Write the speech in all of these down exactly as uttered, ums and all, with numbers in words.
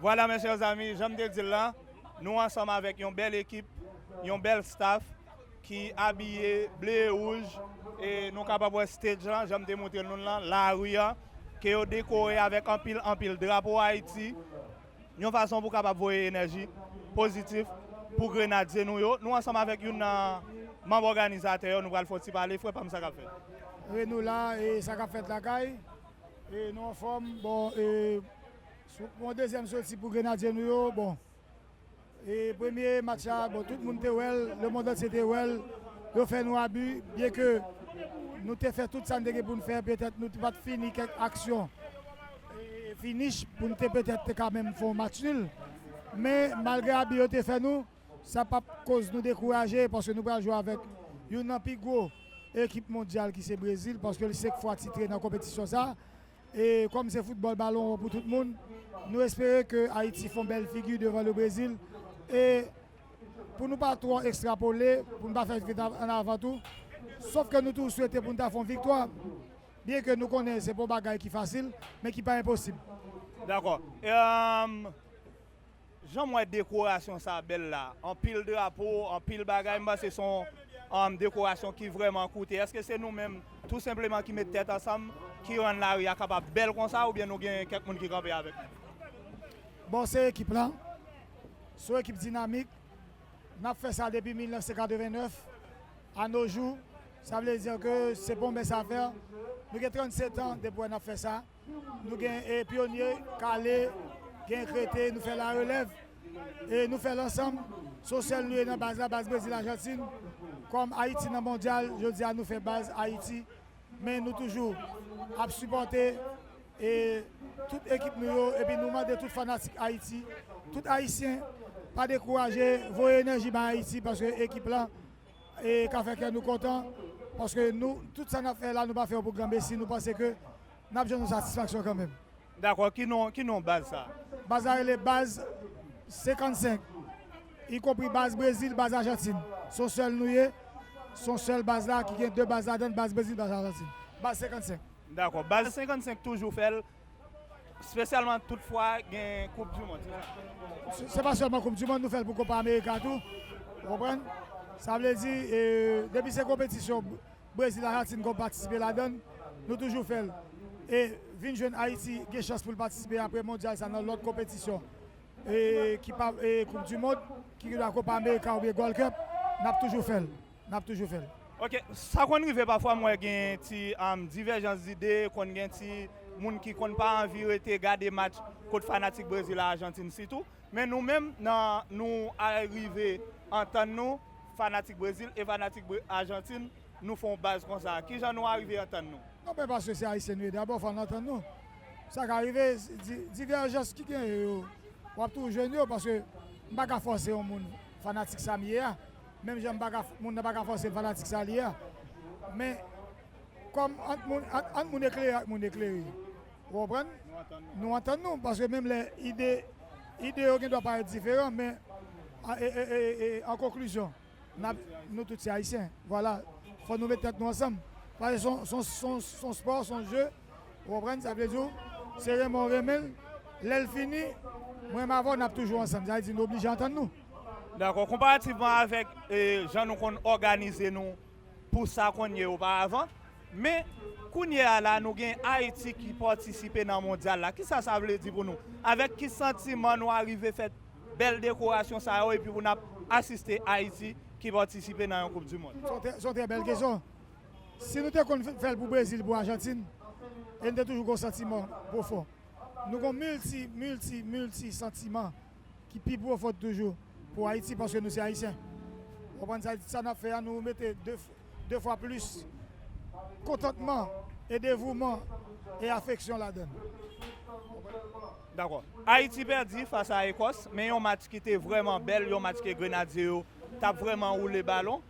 Vwala, mes chers amis, jan m te di l lan, nou ansanm avèk yon bèl ekip, yon bèl staff ki abiye ble e wouj, e nou kapab wè stage lan, jan m te montre nou l lan, lari an, ke yo dekore avèk anpil, anpil drapo Ayiti, yon fason pou kapab voye enèji pozitif pou Grenadye nou yo. Nou ansanm avèk youn nan manm òganizatè yo, nou pral fè yon ti pale. Frè pa m, sa k ap fèt? Wi, nou la, e sa k ap fèt lakay, e nou anfòm, bon, e sou, pou yon dezyèm soti pou Grenadye nou yo, bon, e premye match la, bon, tout moun te wè l, lemonn antye te wè l, yo fè nou abi, byenke nou te fè tout sa n te gen pou n fè, petèt nou te pa t fini kèk aksyon, e finish pou n te petèt te ka menm fè yon match nil, men malgre abi yo te fè nou, sa p ap koz nou dekouraje, paske nou pral jwe avèk youn nan pi gwo ekip mondyal ki se Brezil, paske l senk fwa titre nan konpetisyon sa. E kòm se foutbòl balon won pou tout moun, nou espere ke Ayiti fè yon bèl figi devan le Brezil. E pou nou pa twò ekstrapole, pou nou pa fè vit an avan tou, sòf ke nou toujou swete pou nou ta fè yon viktwa, byenke nou konnen se pa yon bagay ki fasil, men ki pa enposib. Dakò. E, um, Jan m wè dekorasyon sa bèl la, anpil drapo, anpil bagay, m panse se yon, um, dekorasyon ki vrèman koute. Èske se nou menm, tou senpleman, ki met tèt ansanm, ki rann lari a kapab bèl konsa, oubyen nou gen kèk moun ki kanpe avèk nou? Bon, se ekip la. Se yon ekip dinamik. N ap fè sa depi mil nèf san katreven nèf. A no jou, sa vle di ke se pa yon mens afè. Nou gen trannsetan depi wè n ap fè sa. Nou gen, e, pyonye, kale, gen krete, nou fè larelèv. E nou fè l ansanm. Se yon sèl nou ye nan baz la, baz Brezil Ajantin. Kòm Ayiti nan mondyal, jodi a nou fè baz Ayiti. Men nou toujou ap sipòte, e, tout ekip nou yo, epi nou mande tout fanatik Ayiti, tout Ayisyen, pa dekouraje, voye enèji bay Ayiti, paske ekip la, e, ka fè kè nou kontan, paske nou, tout sa n ap fè la, nou pa fè yo pou granmesi, nou panse ke n ap jwenn yon satisfaksyon kanmenm. Dakò, ki non, ki non baz sa? Baz la rele baz senkannsenk, ikonpri baz Brezil, baz Ajantin. Se yon sèl nou ye, se yon sèl baz la ki gen de baz ladan l, baz Brezil, baz Ajantin. Baz senkannsenk. Dakò, baz senkannsenk toujou fè l, espesyalman tout fwa gen Koup di Mond, se sa? Se, se pa sèlman Koup di Mond, nou fè l pou Kopa Amerika tou, ou konprann? Sa vle di, e, depi se konpetisyon Brezil, Ajantin k ap patisipe ladan l, nou toujou fè l. E vin jwenn Ayiti gen chans pou l patisipe apre mondyal sa nan lòt konpetisyon, e ki pa, e Koup di Mond, ki gen dwa Kopa Amerika oubyen Gold Cup, n ap toujou fè l. N ap toujou fè l. Ok, sa konn rive pafwa m wè gen ti, um, divèjans dide, konn gen ti moun ki konn pa anvi rete gade match kot fanatik Brezil ak Ajantin sitou. Men nou menm, nan, nou arive antann nou, fanatik Brezil e fanatik Bre-, Ajantin, nou fè yon baz konsa. Kijan nou arive antann nou? Non, men paske se Ayisyen nou ye, dabò fò n antann nou. Sa ka rive, di-, divèjans ki genyen yo, w ap toujou jwenn yo, paske m pa ka fòse yon moun fanatik sa m ye a. Menm jan m pa ka, moun nan pa ka fòse m fanatik sa li ye a. Men, kòm ant moun, ant, ant moun eklere ak moun eklere, ou konprann? Nou antann nou, paske menm lè ide, ide yo gen dwa parèt diferan, men, a, e, e, e, e, an konklizyon, n ap, nou tout se Ayisyen. Vwala, fò nou met tèt nou ansanm. Paske se yon, se yon, se yon, se yon spò, se yon je, ou konprann? Sa vle di w, se renmen w renmen l. Lè l fini, mwen m avè w, n ap toujou ansanm. Sa vle di nou oblije antann nou. Dakò. Konparativman avèk, e, jan nou konn òganize nou pou sa konn ye oparavan, men kounye a la, nou gen Ayiti ki patisipe nan mondyal la. Kisa sa vle di pou nou? Avèk ki santiman nou arive fè bèl dekorasyon sa yo epi pou n ap asiste Ayiti ki patisipe nan yon Koup di Mond? Se yon trè, se yon trè bèl kesyon. Si nou te konn fè, fè l pou Brezil, pou Ajantin, e n te toujou gen yon santiman pwofon. Nou gen milti, milti, milti santiman ki pi pwofon toujou pou Ayiti, paske nou se Ayisyen. Ou konprann sa, sa n ap fè a, nou mete de, de fwa plis kontantman e devouman e afeksyon ladan l. Dakò. Ayiti pèdi fas a Ekòs, men yon match ki te vrèman bèl, yon match ke Grenadye yo t ap vrèman woule balon.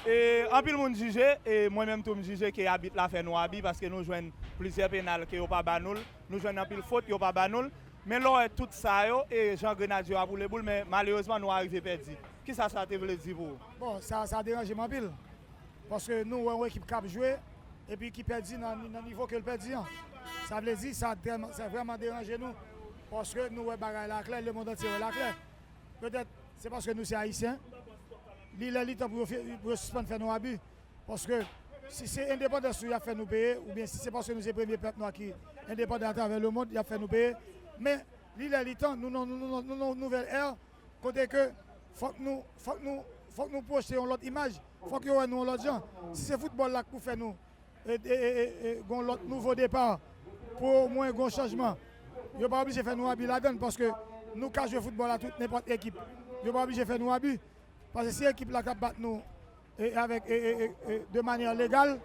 E anpil moun jije, e mwen menm tou m jije ke abit la fè nou abi, paske nou jwenn plizyè penal ke yo pa ba nou l, nou jwenn anpil fot, yo pa ba nou l. Men lè w wè tout sa yo, e jan Grenadye yo ap woule boul, men malerezman nou arive pèdi. Kisa sa te vle di pou ou? Bon, sa, sa deranje m anpil. Paske nou wè yon ekip k ap jwe, epi ki pèdi nan, nan nivo ke l pèdi an. Sa vle di, sa, sa vrèman deranje nou. Paske nou wè bagay la klè, lemonn antye wè l aklè. Petèt, se paske nou se Ayisyen. Li lè li tan pou yo, fè- pou yo sispann fè nou abi. Paske si se endepandans nou y ap fè nou peye, oubyen si se paske nou se premye pèp nwa ki endepandan atravè lemonn, y ap fè nou peye. Men, li lè li tan, nou nan nou, nou, nou, nou, nouvèl è, kote ke fòk nou, fòk nou, fòk nou pwojte yon lòt imaj, fòk yo wè nou yon lòt jan. Si se foutbòl la k pou fè nou e, e, e, e, e, gon lòt nouvo depa pou omwen gon chanjman. Yo pa oblije fè nou abi ladann paske nou ka jwe foutbòl a tout nenpòt ekip. Yo pa oblije fè nou abi. Paske si ekip la k ap bat nou e, avèk, e, e, e, e, de manyè legal,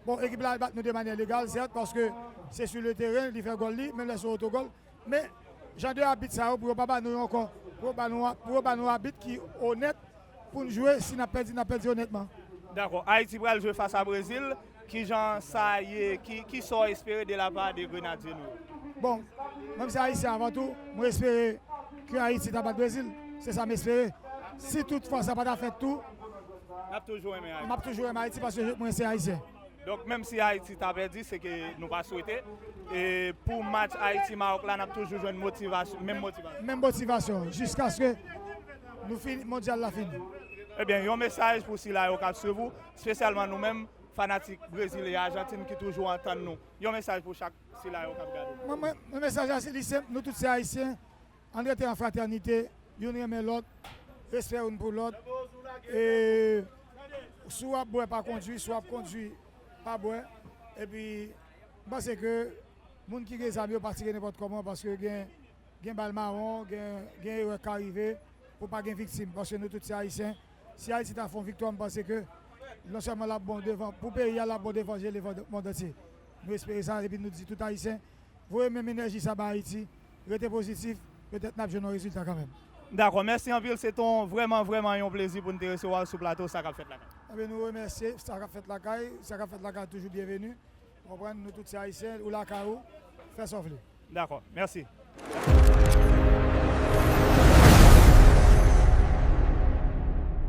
bon, ekip la bat nou de manyè legal, sèt, paske se sou le teren, li fè gòl li, menm lè se otogòl. Men, jan de abit sa yo, pou yo pa ba nou yo ankò, pou yo ba nou, pou yo ba nou abit ki onèt, pou n jwe, si n ap pèdi, n ap pèdi onètman. Dakò. Ayiti pral jwe fas a Brezil. Kijan sa ye? Ki, ki sa w espere de la pa de Grenadye nou yo? Bon, mwen se Ayisyen avan tou, mwen espere ke Ayiti ta bat Brezil. Se sa m espere. Si tout fwa sa pa ta fèt tou, N ap toujou renmen Ayiti. M ap toujou renmen Ayiti paske mwen se Ayisyen. Donk, menm si Ayiti ta pèdi, se ke nou pa swete. E pou match Ayiti-Mawòk la, n ap toujou jwenn motivasyon, menm motivasyon. Menm motivasyon, jiskaske nou fini, mondyal la fini. Ebyen, yon mesaj pou sila yo k ap swiv ou, espesyalman nou menm, fanatik Brezil e Ajantin ki toujou antann nou. Yon mesaj pou chak sila yo k ap gade nou. Mwen, mwen, mwen mesaj la, se li senp, nou tout se Ayisyen, ann rete an fratènite, youn renmen lòt, respè youn pou lòt. E si w ap bwè, pa kondwi, si w ap kondwi, pa bwè. Epi, m panse ke moun ki gen zam yo pa tire nenpòt kòman, paske gen, gen bal mawon, gen, gen erè k ka rive, pou pa gen viktim, paske nou tout se Ayisyen. Si Ayiti ta fè yon viktwa, m panse ke non sèlman l ap bon devan, pou peyi a, l ap bon devan je lemonn antye. Nou espere sa, epi nou di tout Ayisyen, voye menm enèji sa ba Ayiti, rete pozitif, petèt n ap jwenn yon rezilta kanmenm. Dakò, mèsi anpil, se te yon, vrèman, vrèman yon plezi pou n te resevwa w sou plato Sa k ap fèt lakay. Ebyen, nou remèsye, Sa k ap fèt lakay, Sa k ap fèt lakay toujou byenveni. Ou konprann, nou tout se Ayisyen, ou lakay ou, fè sa w vle. Dakò, mèsi.